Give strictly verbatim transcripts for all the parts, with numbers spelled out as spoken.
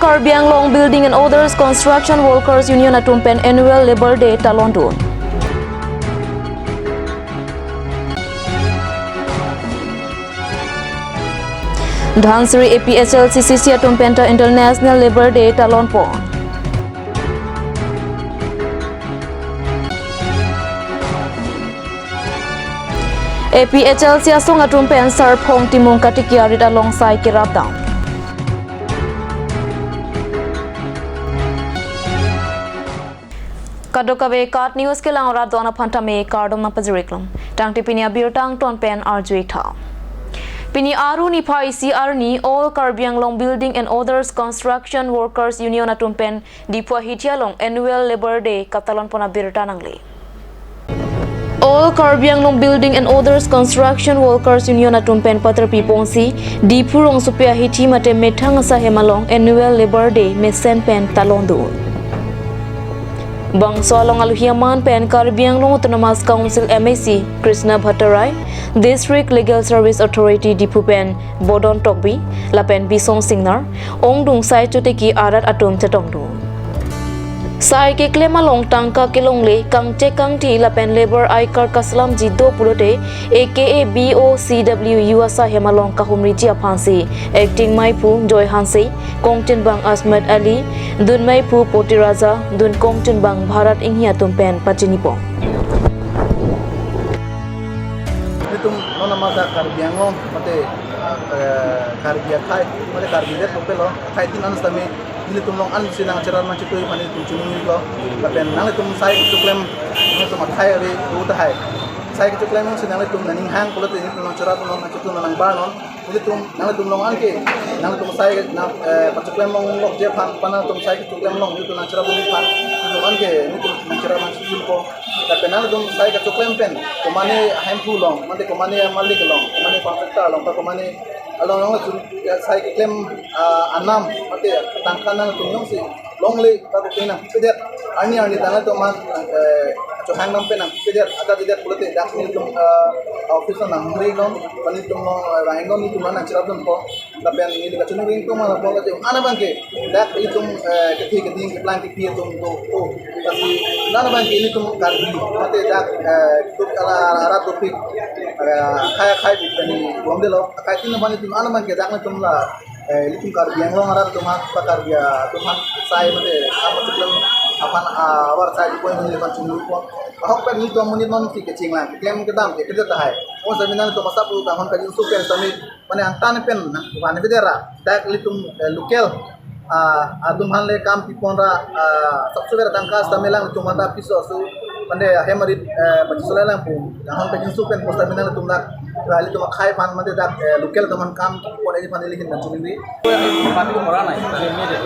Karbi Anglong Building and Others Construction Workers Union atum pen Annual Labour Day talon dun. Dhansiri A P H L C C C atum pen ta International Labour Day talon pon. A P H L C asong atum pen Sarphong Timung katiki arit along sai kerap dam. Kadokave KAT News kelang rat do-an aphan tame kardom nangpajir-ik lom. Tangte pini abirta angton pen arju-iktha. Pini Aru niphai isi arni All Karbi Anglong Building and Others Construction Workers Union atum pen Diphu ahithi along Annual Labour Day katalon pon abirta nangle. All Karbi Anglong Building and Others Construction Workers Union atum pen patar piponsi Diphu rongsopi ahithi mate methang asai hem along Annual Labour Day mesen pen talon dun. Bangso along alohi aman pen Karbi Anglong Autonomous Council M A C Krishna Bhattarai, District Legal Service Authority Diphu pen Bodon Tokbi, lapen Bisong Singnar, ongdung sai chotiki arat atum chetongdun. Sai keklem along tangka kelongle kangchek kangthi lapen labour I-card kaselamji do pulote A K A B O C W U asai hem along kahumriji aphansi Acting Meiphu Joy Hanse, kongchunbang Asmat Ali, dun meiphu Poti Raja, dun kongchunbang Bharat Inghi atum pen pachinipon. Itum non amata Karbi Anglong mate, eh, Karbi akhai mate Karbi det kopelo akhai tin an sitame nelitum along an si nangcherap nangchetui mane itum chunung lo. Lapen nanglitum sai kechoklem nanglitum akhai ave u tahai. Sai kechoklem si nanglitum nangning hang pulote nelitum nangcherap non nangchetui non nangbar non. Nelitum, nanglitum along anke, nanglitum sai nang, eh, pachoklem longlokji aphan, pen nanglitum sai kechoklem long, nelitum nangcherap dun aphan, nelitum anke, nelitum nangcherap nangchunpo. Lapen nanglitum sai kechoklem pen, komane ahemphu along, mate komane amalik along, komane contractor along, pa komane along along chun, ya, sai keklem, ah, anam, mate tangka nanglitum jongsi longle, ta ko kena pedet, arni arni tangka to man, eh, chohang nam pen nangpedet, ada pedet pulote dak nelitum, eh, office nang hungri non, pen nelitum along, eh, rang non nelitum nangcherap dunpo. Lapen neli kachiningri atum aphan lapu atum an abangke dak nelitum, eh, kethi keding keplang kepi atum do, do. Lasi an abangke nelitum Karbi mate dak, eh, tuk ala arat dopik, eh, akhai akhai bipeni bomdelo akhai tin abang nelitum an abangke dak nelitum la, eh, nelitum Karbi Anglong arat atum aphan, pa Karbi atum aphan sai mate apa chuklem aphan, ah, abar sai di poin nelitum aphan chunglupon. Ahok pen nelitum amonit non si kechinglang keklem kedam ke kedet tahai. Oh, seminar nelitum asap lu tahun kajin supen sami mane angtan pen nang, mane bidera dak nelitum, eh, local, ah, atum aphan le kam pipon ra, ah, sap suber tangka sitame lang nelitum mata piso su mane ahem arit, eh, pachisolang pu tahun kajin supen posta minang nelitum dak, ah, nelitum akhai aphan mate dak, eh, local atum aphan kam pipon edi aphan neli hin nangchuningri. আমি মাতিব পৰা নাই, আমি M L এ।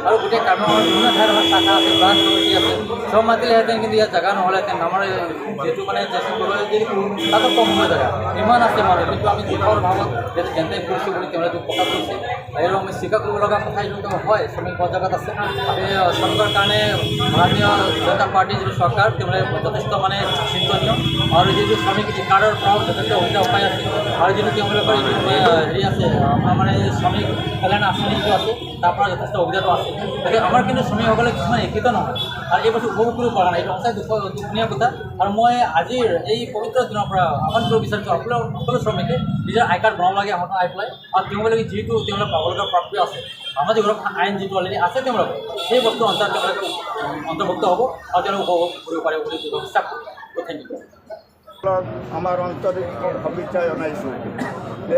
আৰু গোটেই কাৰ্বি আংলঙৰ বিভিন্ন ঠাইত আমাৰ শাখা আছে, ব্ৰাঞ্চ কমিটি আছে। চব মাতিলেহেঁতেন, কিন্তু ইয়াত জেগা নহ'লেহেঁতেন। আমাৰ এই যিটো মানে জেচিবি গগৈ যদি কৰো, তাতো কম সময় জেগা। ইমান আছে মানুহ, কিন্তু আমি দুখৰ ভাৱত ইয়াতে যেন তেন কৰিছোঁ বুলি তেওঁলোকে দুখ প্ৰকাশ কৰিছে। আৰু আমি স্বীকাৰ কৰিব লগা কথা এইটো হয়, শ্ৰমিক বহুত জেগাত আছে। আমি, আহ, শ্ৰমিকৰ কাৰণে ভাৰতীয় জনতা পাৰ্টি যিটো চৰকাৰ, তেওঁলোকে যথেষ্ট মানে চিন্তনীয়। আৰু যিটো শ্ৰমিক কাৰ্ডৰ পৰাও যথেষ্ট সুবিধা উপায় আছে। আৰু যিটো তেওঁলোকৰ যিটো, আহ, হেৰি আছে, আমাৰ মানে শ্ৰমিক কল্যাণ আঁচনি যিটো আছে, তাৰ পৰা যথেষ্ট সুবিধাটো আছে। গতিকে আমাৰ কিন্তু শ্ৰমিকসকলে কিছুমান শিক্ষিত নহয় আৰু এই বস্তু উপভোগ কৰিব পৰা নাই। এইটো সঁচাই দুখ, দুখনীয় কথা। আৰু মই আজিৰ এই পবিত্ৰ দিনৰ পৰা আহ্বান কৰিব বিচাৰিছোঁ, সকলো, সকলো শ্ৰমিকে নিজৰ আই কাৰ্ড বনাব লাগে, আহোঁতে আহি পেলাই। আৰু তেওঁলোকে যিহেতু তেওঁলোকে পাব লগা প্ৰাপ্য আছে, সামাজিক সুৰক্ষা আইন যিটো অলৰেডি আছে তেওঁলোকৰ, সেই বস্তুৰ অন্তৰ্গত তেওঁলোকে অন্তৰ্ভুক্ত হ'ব আৰু তেওঁলোকে উপভোগ কৰিব পাৰিব বুলি দৃঢ় বিশ্বাস কৰোঁ। তো থেংক ইউ। আমাৰ আন্তৰিক শুভেচ্ছা জনাইছোঁ।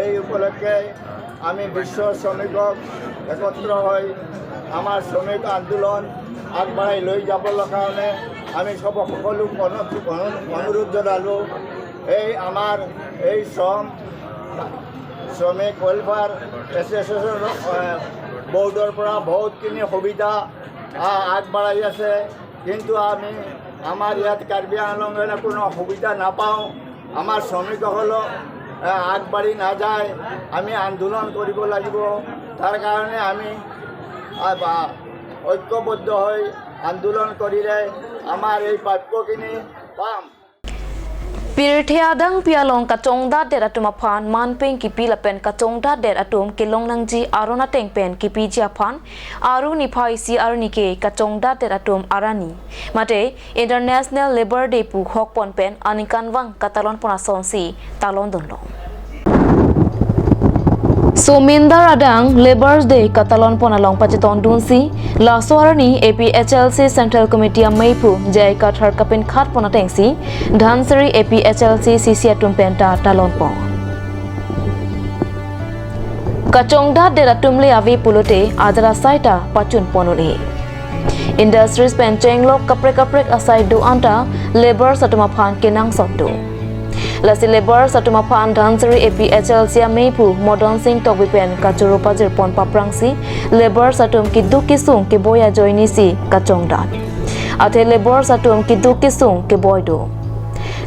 এই উপলক্ষে আমি বিশ্ব শ্ৰমিকক একত্ৰ হৈ আমাৰ শ্ৰমিক আন্দোলন আগবঢ়াই লৈ যাবলৈ কাৰণে আমি সব সকলোক অনু-, অনু-, অনুৰোধ জনালোঁ। এই আমাৰ এই শ্ৰম, শ্ৰমিক ৱেলফেয়াৰ এছ'চিয়েশ্যন, এ, বৰ্ডৰ পৰা বহুতখিনি সুবিধা, আ, আগবঢ়াই আছে। কিন্তু আমি, আমাৰ ইয়াত কাৰ্বি আংলঙে কোনো সুবিধা নাপাওঁ। আমাৰ শ্ৰমিকসকলক, এ, আগবাঢ়ি নাযায়। আমি আন্দোলন কৰিব লাগিব। তাৰ কাৰণে আমি, আ, বা, ঐক্যবদ্ধ হৈ আন্দোলন কৰিলে আমাৰ এই প্ৰাপ্যখিনি পাম। Pirthe adangpi along kachongdatdet atum aphan manpeng kipi lapen kachongdatdet atum kelong nangji aron ateng pen kipiji aphan Aru niphai isi arni ke kachongdatdet atum arni mate International Labour Day pu hokpon pen aningkanvang katalonpon asonsi talondunlo. Somindar adang Labour Day katalonpon along pachetondunsi laso arni A P H L C Central Committee ameiphu J I Kathar kapinkhatpon atengsi Dhansiri A P H L C C C atum penta talonpon. Kachongdatdet atum le ave pulote ajat asai ta pachunpon un-e. Industries pen chenglok kaprek kaprek asai do-an ta labourers atum aphan kenangsot do. Lasi labourers atum aphan Dhansiri A P H L C ameiphu Modon Singh Tokbi pen kachoro pajirpon paprangsi labourers atum keduk kesung keboi ajoinesi kachongdat. Athe labourers atum keduk kesung keboi do.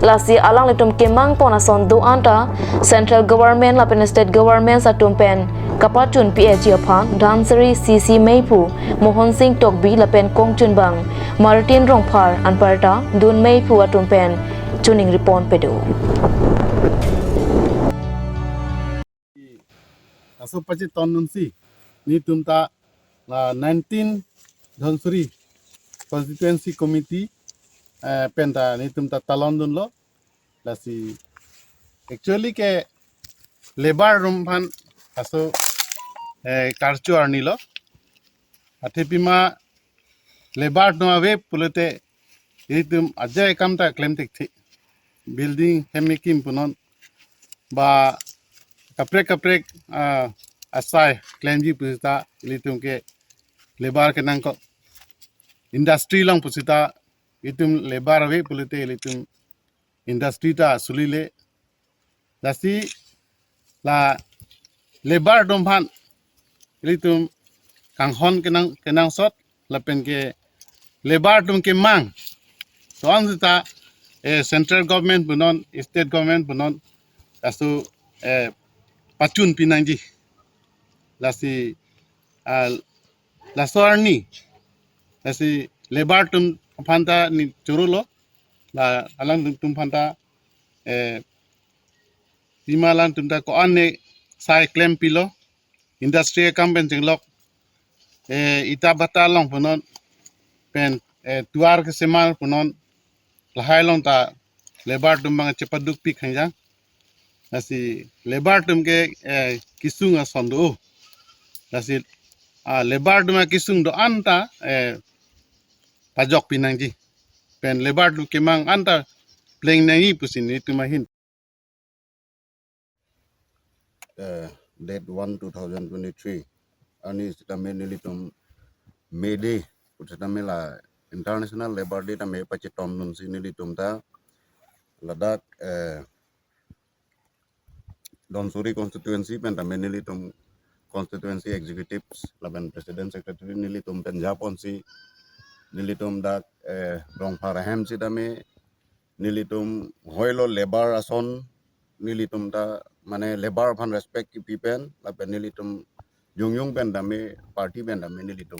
Lasi alanglitum kemangpon ason do-an ta Central Government lapen State Government atum pen kapachunpi-etji aphan Dhansiri C C meiphu Mohon Singh Tokbi lapen kongchunbang Martin Rongphar anparta dun meiphu atum pen choningripon pado. Laso pachetondunsi netum ta la nineteen Dhansiri Constituency Committee eh, penta netum ta talondunlo. Lasi actually ke labour atum aphan laso eh, karcho arnilo. Athe pima labour atum ave pulote itum ajai akam ta klemtik thi. Building hem kekim punon ba kaprek kaprek ah, asai klemji pusita ilitum ke labour kenangkok. Industry along pusita itum labour ave pulote ilitum industry ta sulile. Lasi la labour atum aphan ilitum kanghon kenang kenangsot lapen ke labour atum kemang. So-an sita eh, Central Government punon, State Government punon, laso eh, pachunpi nangji. Lasi ah, laso arni lasi labour atum aphanta ne chorolo. La alangtum aphanta eh, pima alangtum ta ko-an ne sai klempilo. Industry akam pen chenglok eh, ita bata along punon pen eh, tuar kesemar punon lahai along ta labour atum abang chepadukpik hangjang. Lasi labour atum ke eh, kesung ason do. Lasi ah, labour atum akesung do-an ta eh, pajokpi nangji. Pen labour atum kemang an ta pleng nangji pusi netum ahin. Eh, date one two thousand twenty-three arni sitame nelitum May Day pu sitame la International Labour Day tame pachetondunsi nelitum ta ladak eh, Dhansiri constituency pen tame nelitum constituency executives lapen president secretary nelitum pen japonsi nelitum dak eh, Rongphar ahem sitame nelitum hoilo labour ason nelitum ta mane labour aphan respect kipi pen lapen nelitum jongjong pen tame party pen tame nelitum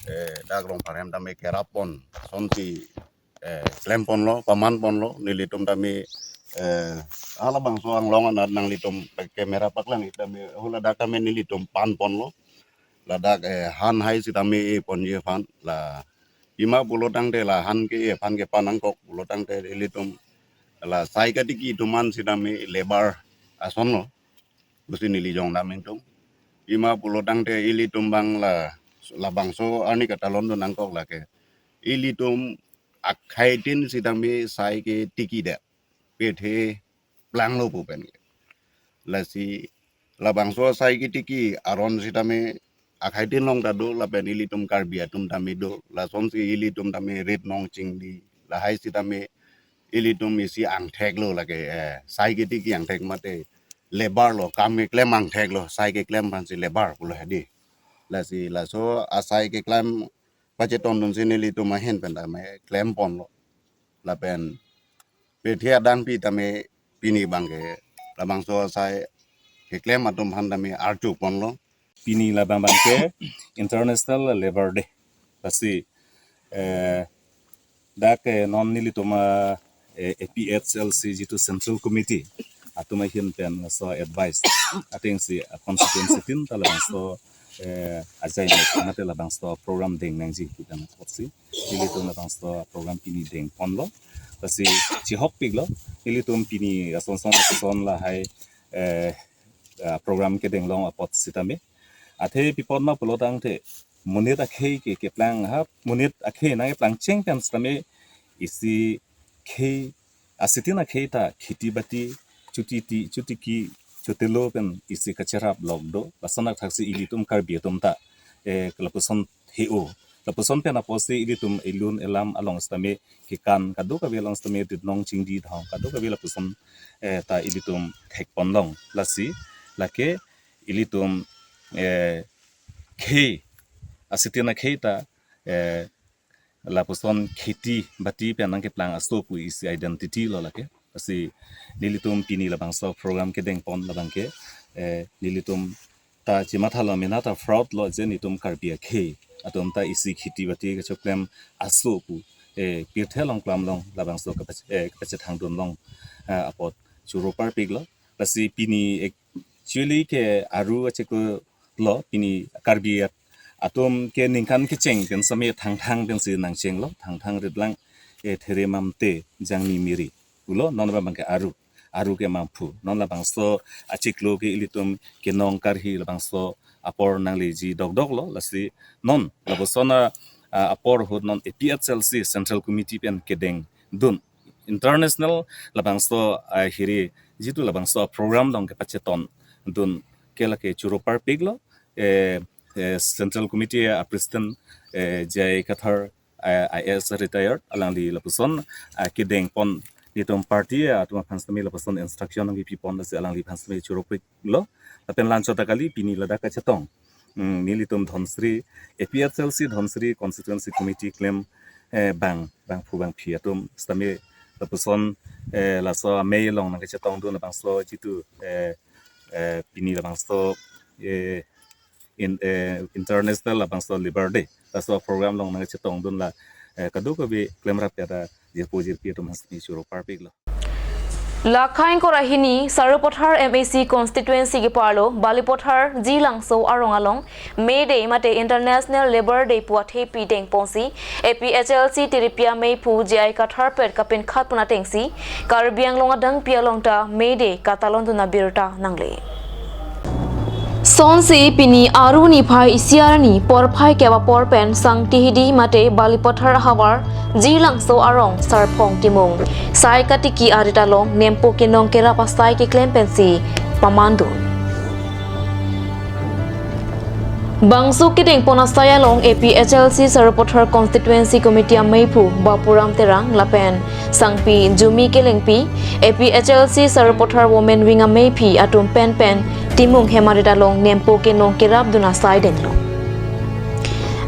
eh, dak Rongphar ahem tame kerappon asonsi eh, klemponlo, pamanponlo, nelitum tame eh, halabangso anglong anat nanglitum camera paklang tame hula dak tame nelitum panponlo. Ladak eh, han hai sitame eponji aphan la pima pulotangte la han ke-e aphan kepan nangkok pulotangte ilitum la sai katiki atum an sitame labour asonlo pusi neli jong namingtung. Pima pulotangte ilitum abang la labangso arni katalondun nangkok lake ilitum akhaitin sitame sai ketikide pirthe planglo pu pen ke. Lasi labangso sai ketiki aron sitame akhaitin along ta do lapen ilitum Karbi atum tame do lasonsi ilitum tame rit nong chingdi lahai sitame ilitum isi angthek lo lake eh, sai ketiki angthek mate labour lo kam keklem angthek lo sai keklem aphansi labour pulo hedi. Lasi laso asai keklem pachetondunsi nelitum ahin pen tame klemponlo. Lapen pirthe adangpi tame pini abang ke labangso asai keklem atum aphan tame arjuponlo. Pini labang abang ke International Labour Day. Lasi eh, dak eh, non nelitum ah, eh, A P H L C jitu Central Committee atum ahin pen laso advice atengsi, ah, constituency tin ta labangso, eh, ajai mek mate labangso program deng nangji pu pen apotsi ilitum labangso program pini dengponlo. Lasi chihokpiklo, ilitum pini ason son ason lahai, eh, ah, program kedeng long apot sitame. Athe pi apot ma pulotangte monit akhei ke keplang ha, monit akhei nangkeplang cheng pen sitame isi khei, asitin akhei ta kheti bati chotiti chotiki chotelo pen isi kacherap lok do. Lason athaksi ilitum Karbi atum ta, eh, lapuson he-o. Lapuson pen apotsi ilitum elun elam along sitame, kekan kadokave along sitame, ditnong chingdi dhong kadokave lapuson, eh, ta ilitum thekponlong. Lasi lake ilitum, eh, khei, asitin akhei ta, eh, lapuson kheti bati pen nangkeplang aso pu isi identity lo lake. Lasi nelitum pini labangso program kedengpon labang ke, eh, nelitum ta chimatha lo, mena ta fraud lo je nelitum Karbi akhei atum ta isi kheti bati kachoklem aso pu, eh, pirthe along klam along labangso kapach-, eh, kapachethangdun long, eh, apot choro parpiklo. Lasi pini actually ke aru achiklo, pini Karbi at-, atum ke ningkan kecheng pen sitame Thangthang pensi nangchenglo, Thangthang ritlang, eh, There Mamte Jangmi Miri pulo, non abang ke aru, aru ke Mangphu. Non labangso achiklo ke ilitum kenong karhi labangso apor nangleji dokdoklo. Lasi non lapuson a, a, apor ahut non A P H L C Central Committee pen kedengdun international labangso, ah, hiri jitu labangso program along kepachetongdun ke lake choro parpiklo, eh, eh, Central Committee a President, eh, J I Kathar, eh, I A S retired, alangli lapuson, ah, kedengpon nelitum party atum aphan sitame lapuson instruction nangkepipon, lasi alangliphan sitame choro piklo. Lapen la-anchot ta kali pini ladak kachetong, mm, nelitum Dhansiri, A P H L C Dhansiri Constituency Committee klem, eh, bang, bangphu bangphi atum sitame lapuson, eh, laso amei along nangkachetongdun labangso jitu, eh, eh, pini labangso, eh, in, eh, International labangso Labour Day laso program along nangkachetongdun la, eh, kadokave klemrap ya ta jirpo jirpi atum aphan sitame choro parpiklo. Lakhai ingkoi ra hini Sarupathar M A C constituency keparlo Balipathar Jilangso arong along May Day mate International Labour Day pu athepi dengponsi A P H L C tiripi ameiphu J I Kathar pet kapinkhatpon atengsi Karbi Anglong adangpi along ta May Day katalondun abirta nangle. Sonsi pini aru niphai isi arni porphai kep apor pen Sangti Hidi mate Balipathar ahavar Jilangso arong Sarphong Timung sai katiki arit along nempo kenong kerap asai keklem pensi pamandun. Bangso kedengpon asai along A P H L C Sarupathar Constituency Committee ameiphu Bapuram Terang lapen Sangpi Jumi Kelengpi, A P H L C Sarupathar Women Wing ameiphi atum penpen Timung hem arit along nempo kenong kerapdun asai denglo.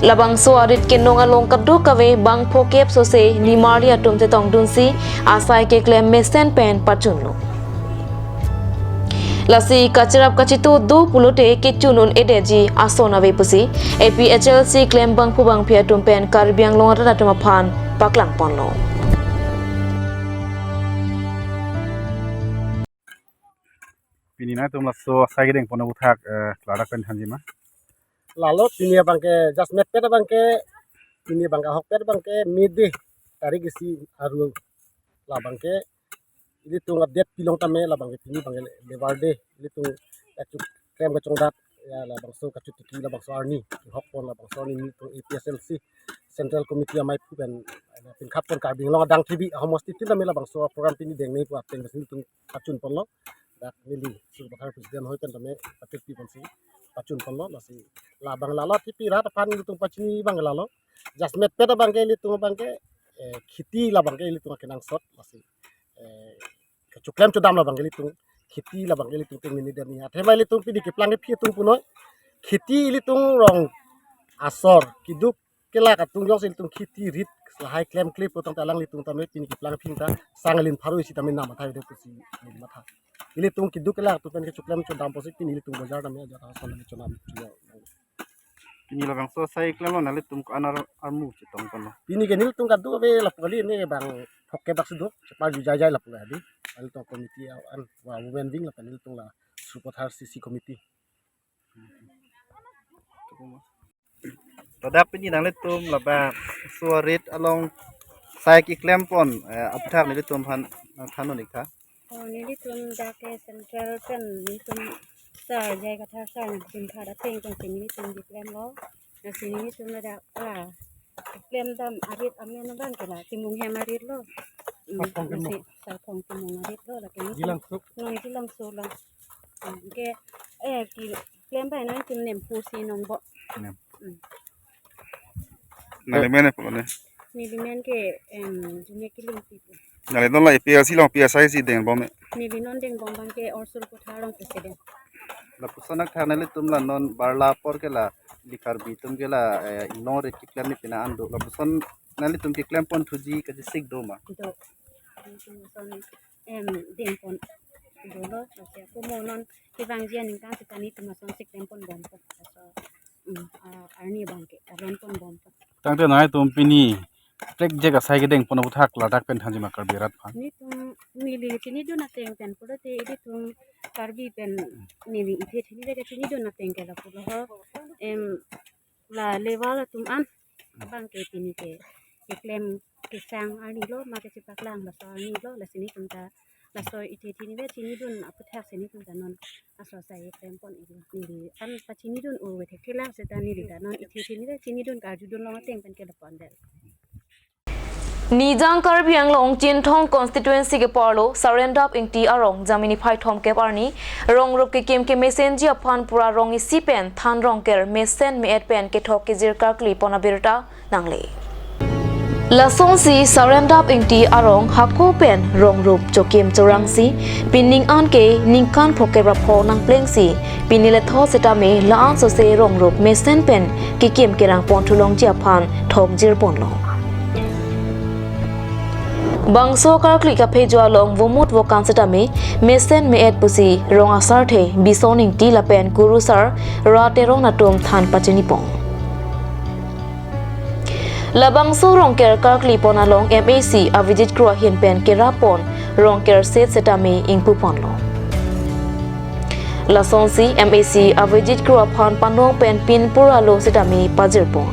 Labangso arit kenong along kadokave bangpho kep sose nimarli atum chetongdunsi asai keklem mesen pen pachunlo. Lasi kacherap kachito do pulote kechun un-edetji ason ave pusi A P H L C klem bangphu bangphi atum pen Karbi Anglong arat atum aphan paklangponlo. Pini nangtum laso asai kedengpon aputhak, eh, klardak pen thanji ma? Lalo pini abang ke just met pet abang ke, pini abang ke ahok pet abang ke May Day tarik isi aru labang ke ilitum update pilong tame labang ke pini abang ke Labour Day, ilitum kachu klem kachongdat ya labangso kachotiki labangso arni hokpon labangso arni nelitum A P H L C Central Committee ameiphu pen, eh, pinkhatpon Karbi Anglong adang T V ahomosti tin tame labangso program pini dengnei pu ateng besi nelitum pachunponlo. Dak neli Sarupathar president hoi pen tame pachunpiponsi pachunponlo. Lasi labang lalo athepi rat aphan nelitum pachini abang lalo. Just met pet abang ke ilitum abang ke, eh, kheti labang ke ilitum akenangsot lasi, eh, kachoklem chodam labang ke ilitum kheti labang ke ilitum tengnini deni. Athema ilitum pini keplang kephi atum punoi kheti ilitum rong asor keduk kelak atum jongsi ilitum kheti rit lahai klemkle pu tangte alanglitum tame pini keplang kephi ta sang alin pharo isi tame nam athai de pusi neli matha. Ilitum keduk kelak atum pen kachoklem chodam pusi pini ilitum bojar tame ajat ason tame chonam chonam. Pini labangso asai klemlo, nanglitum ko-an ar-, armu chetong ponlo? Pini ke nelitum kadokave lapu kali, ne bang phokep bak si do, cheparju jaijai lapu kali. Nelitum committee an, wa women wing lapen nelitum la Sarupathar C C committee. Ladak pini nanglitum labangso arit along asai keklem pon, eh, aphuthak nelitum aphan nangthan un-ik tha. Oh, nelitum dak ke central pen nelitum Sir J I Kathar sir nangchingkhat ateng pen si nelitum keklemlo. Lasi nelitum ladak, ah, keklem dam arit amen abang ke la Timung hem arit lo. Hmm, Sarpong Timung. Lasi Sarpong Timung arit lo, lake nelitum Jilang Sok. Non Jilang Sok lang. Hmm, ke, eh, keklem bai nangtum nem pusi nong bo. Nem. Hmm. Nangli men epok ne? Neli men ke, em, Junior Killing People. Nanglitum la A P H L C along P S I si deng bom me? Neli non deng bom abang ke Sarupathar along president. Lapuson nangthan, nanglitum la non barla apor ke la ili Karbi atum ke la, eh, inglong arit keklem ni pina an do. Lapuson nanglitum keklem pon thuji kachesik do ma? Do. Nelitum son, em, deng pon dolo, lasi ako mo non kevangji aningkan seta nelitum asonsi klem pon bom pon. So, mm, ah, arni abang ke, aron pon bom pon. Tangte nanglitum pini trekjek asai kedeng pon aphuthak ladak pen thanji ma Karbi arat aphan? Nelitum neli chinidun ateng pen pulote ilitum Karbi pen neli ithe thili le chinidun ateng ke lapu lo ho. Em, la level atum an abang ke pini ke keklem kesang arni lo, ma kechepaklang laso arni lo, lasi nelitum ta laso ithe thili le chinidun aphuthak si nelitum ta non laso asai klem pon-iklo. Neli an pachinidun un-e thekthe lang seta neli ta non ithe thili le chinidun karjudun long ateng pen ke lapu-an det. Nijang Karbi Anglong Chinthong constituency keparlo Sarendap Ingti arong January niphai thomkep arni rong rup kekim kemesenji aphan pura rong isi pen than rongker mesen me-et pen kethok kejir karkli pon abirta nangle. Lasonsi Sarendap Ingti arong hako pen rong rup chokim chorangsi pining an ke ningkan phokep ra pho nangplengsi pini letho setame la-an sose rong rup mesen pen kekim kerang pon thulongji aphan thokjir ponlo. Bangso karkli kaphejo along vomut vokan setame mesen me-et pusi rong asarthe Bison Ingti lapen kurusar Ra Teron atum than pachini pon. Labangso rongker karkli pon along M A C Avijit Kro ahin pen kerap pon rongker set setame ingpu ponlo. Lasonsi M A C Avijit Kro aphan panong pen pin pura lo setame pajir pon.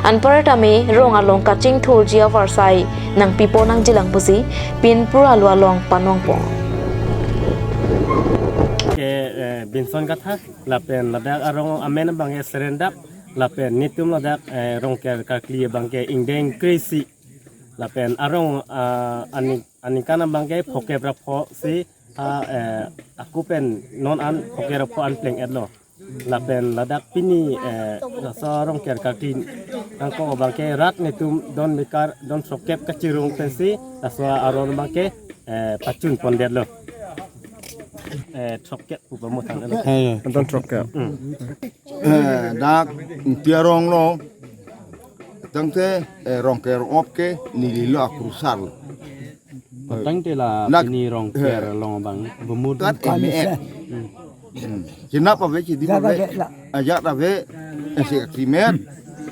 Anparta me rong along kachingthurji avarsai nangpi pon nangjilang pusi pin pura lo along panong pon. Ke, eh, Bison Kathar, lapen ladak arong amen abang ke Sarendap, lapen nelitum ladak, eh, rongker karkli abang ke ingdeng kre-isi, lapen arong, ah, aning, aningkan abang ke phokep ra pho si, ah, eh, ako pen non an phokep ra pho an pleng-etlo. Lapen ladak pini, eh, laso rongker karkli nangkok abang ke rat netum don mekar don throkkep kachirung pensi laso aron abang ke, eh, pachun pondetlo. Eh, throkkep pu pamu than lo. Eh, don throkkep. Hmm. Eh, dak Ingti arong lo. Tangte, eh, rongker op ke neli lo akurusar lo. Tangte la dak pini rongker, eh, along abang bumut kat me-et. Hmm. Hmm. Chenap ave, chedip ave. Ajat ave, eh, si akri me-et.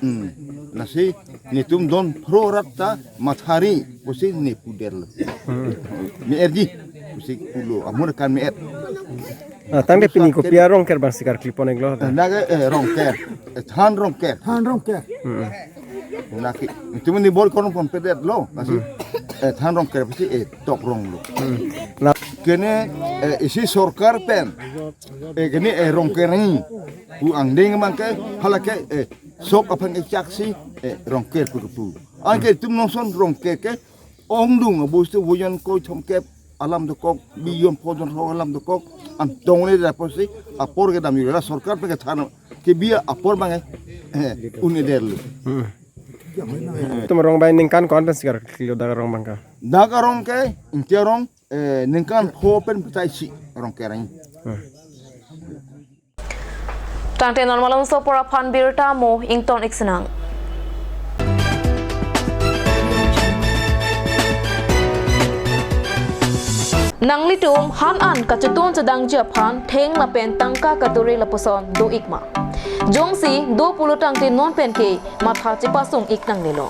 Hmm. Lasi netum don phro rat ta mathari pusi ne pudetlo. Hmm. Me-etji pusi pulo, amur kan me-et. Ah, tangte pini kopi arongker abang si karkli pon-iklo? Dak ke, eh, rongker. Eh, than rongker. Than rongker. Hmm. Lake, itu meni bol kono pon pedetlo, lasi, eh, than rongker pusi, eh, tok rong lo. Hmm. La- Kene, eh, isi sorkar pen, eh, kene, eh, rongker ni. Pu angdeng abang ke, hala ke, eh, sok aphan kechak si, eh, rongker pu kepu. Anke itum nonson rongker ke, ongdung, abus tu voyan ko thomkep alam dokok, biyon pho jon rho alam dokok, an tongle da pusi, apor kedam ira sorkar pen kethan, kebi apor abang, eh, un-ederlo. Hmm. Itum arong abang ningkan ko-an pen si karkli lo dak arong abang ke? Dak arong ke, Ingti arong, eh, ningkan pho pen petai si rongker ni. Hmm. Tangte non malomso apor aphan birta mo ington-ik sinang. Nanglitum han an kachetun chedangji aphan theng lapen tangka kadure lapuson do-ik ma? Jongsi do pulo tangte non penke matha chepasung ik nangnelo.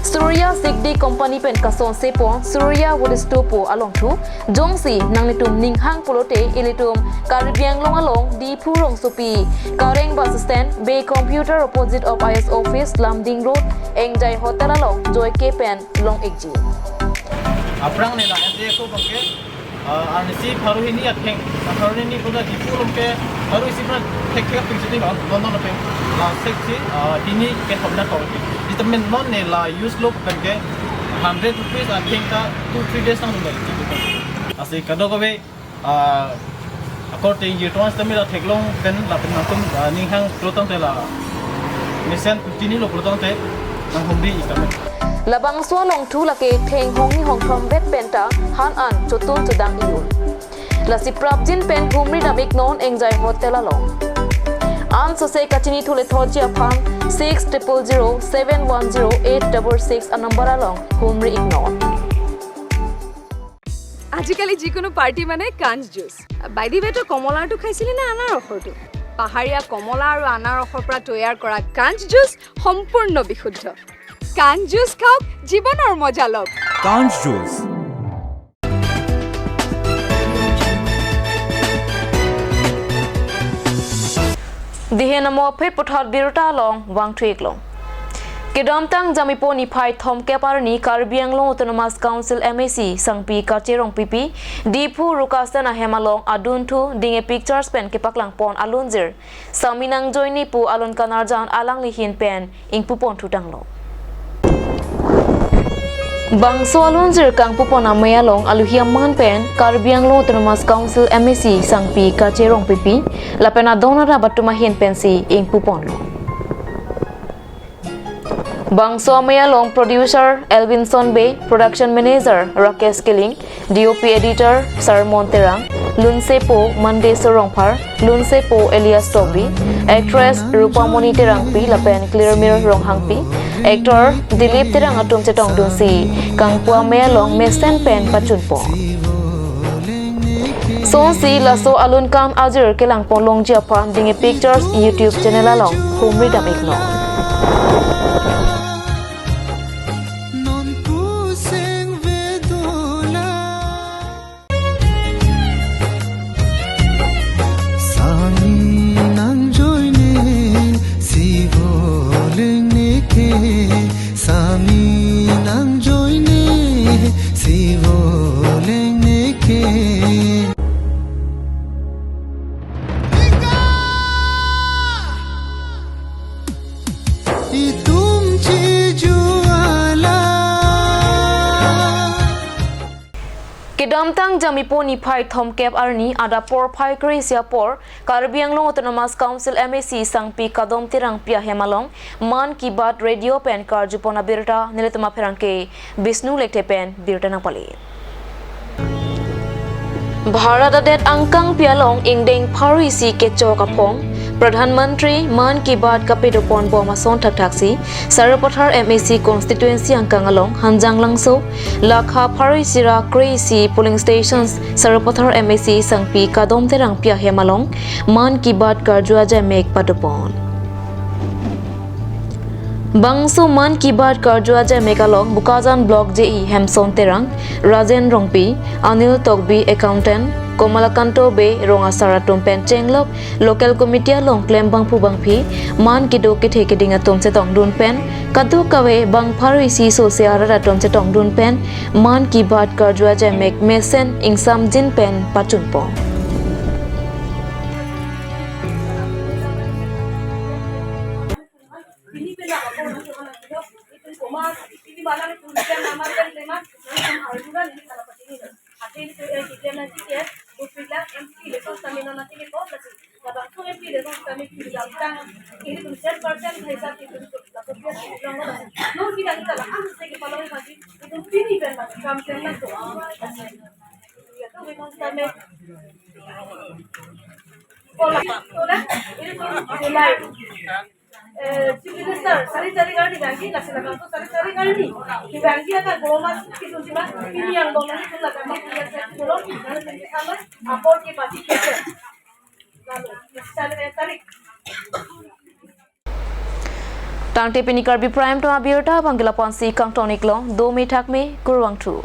Surya Sigdi Company pen kasonse pon Surya Wood Store pu alongthu, jongsi nanglitum ninghang pulote ilitum Karbi Anglong along Diphu rongsopi, Kareng bus stand, Bay Computer opposite of I S office, Lumding Road, Engjai Hotel along joike pen long ikji. Aphrang ne la N J S O abangke, ah, arnisi pharo hini atheng, pharo hini koda Diphu along ke pharo isi pran thek thek pik sini non non non pe la sek si, ah, hini ke hobna kau ke. Di temen non ne la use lo pen ke hundred rupees atheng ta two three days nang nang. Lasi kadokave, ah, according to tong stamina theklong pen lapen nangtum, ah, ninghang pulo tangte la mesen kutini lo pulo tangte nanghumri ik tame. Labangso alongthu lake theng hongni hongthom vet penta han an chotun chodang iyun. Lasi prapjin pen humri dam iknon Engjai Hotel along. Ansose kachinithule thotji aphan six triple zero seven one zero eight double six a number along humri iknon. আজিকালি যিকোনো পাৰ্টি মানে কাঞ্চ juice. By the ৱে, তই কমলাৰটো খাইছিলি নে আনাৰসৰটো? পাহাৰীয়া কমলা আৰু আনাৰসৰ পৰা তৈয়াৰ কৰা কাঞ্চ জুচ সম্পূৰ্ণ বিশুদ্ধ। কাঞ্চ জুচ খাওক, জীৱনৰ মজা লওক। কাঞ্চ juice. Dihen amo aphi puthot birta along vangthu iklo. Kedamtang Jamipo niphai thomkep arni Karbi Anglong Autonomous Council M A C Sangpi Kache Rongpipi Diphu Rukasten ahem along adunthu Dinge Pictures pen kepaklang pon alunjir Sami nangjoine pu alun kanarjan alangli ahin pen ingpupon thutanglo. Bangso alunjir kangpupon amei along aluhi aman pen Karbi Anglong Autonomous Council M A C Sangpi Kache Rongpipi lapen adon arap atum ahin pensi ingpuponlo. Bangso amei along producer Elvinson Bey, production manager Rakesh Killing, D O P editor Sarmon Terang, lunsepo Mandeswar Rongphar, lunsepo Elias Tokbi, actress Rupamoni Terangpi lapen Clearmir Ronghangpi, actor Dilip Terang atum chetongdunsi kangpu amei along mesen pen pachunpo. Sonsi laso alun kan ajir kelangpon longji aphan Dinge Pictures YouTube channel along humri dam iknon. Non kuseng vedola. Sami nangjoine sivo lengneke, Sami nangjoine sivo lengneke. Itum chijuala. Kedamtang Jamipo niphai thomkep arni adap porphai kre-isi apor Karbi Anglong Autonomous Council M A C Sangpi Kadom Terangpi ahem along Mann Ki Baat Radio pen karjupon abirta nelitum apherangke Bishnu Lekthe pen birta nangpale. Bharat adet angkangpi along ingdeng pharo isi kechok aphong Pradhan Mantri Mann Ki Baat kapadopon bom ason thakthaksi Sarupathar M A C constituency angkang along Hanjanglangso lakha pharo isi ra kre-isi polling stations Sarupathar M A C Sangpi Kadom Terangpi ahem along Mann Ki Baat karju ajaimek padopon. Bangso Mann Ki Baat karju ajaimek along Bokajan Block J E Hemson Terang, Rajen Rongpi, Anil Tokbi accountant, Komalakanto Bey rong asar atum pen chenglok local committee along klem bangphu bangphi, Mann kedo kethe keding atum chetongdun pen, kadokave bang pharo isi sose arat atum chetongdun pen, Mann Ki Baat karju ajaimek mesen ingsamjin pen pachunpo. Eh, Chief Minister, sari sari kali lagi, lasi lagi tu sari sari kali. Di lagi akan bawa masuk ke suntiman, ini yang bawa masuk ke belakang, kita cek dulu, lalu kita sama, apa dia pasti kita. Lalu, sari, eh, tarik. Tangte pini Karbi Prime Time abirta abang ke lapu-ansi kangton-iklo, dome thakme, kurvangthu.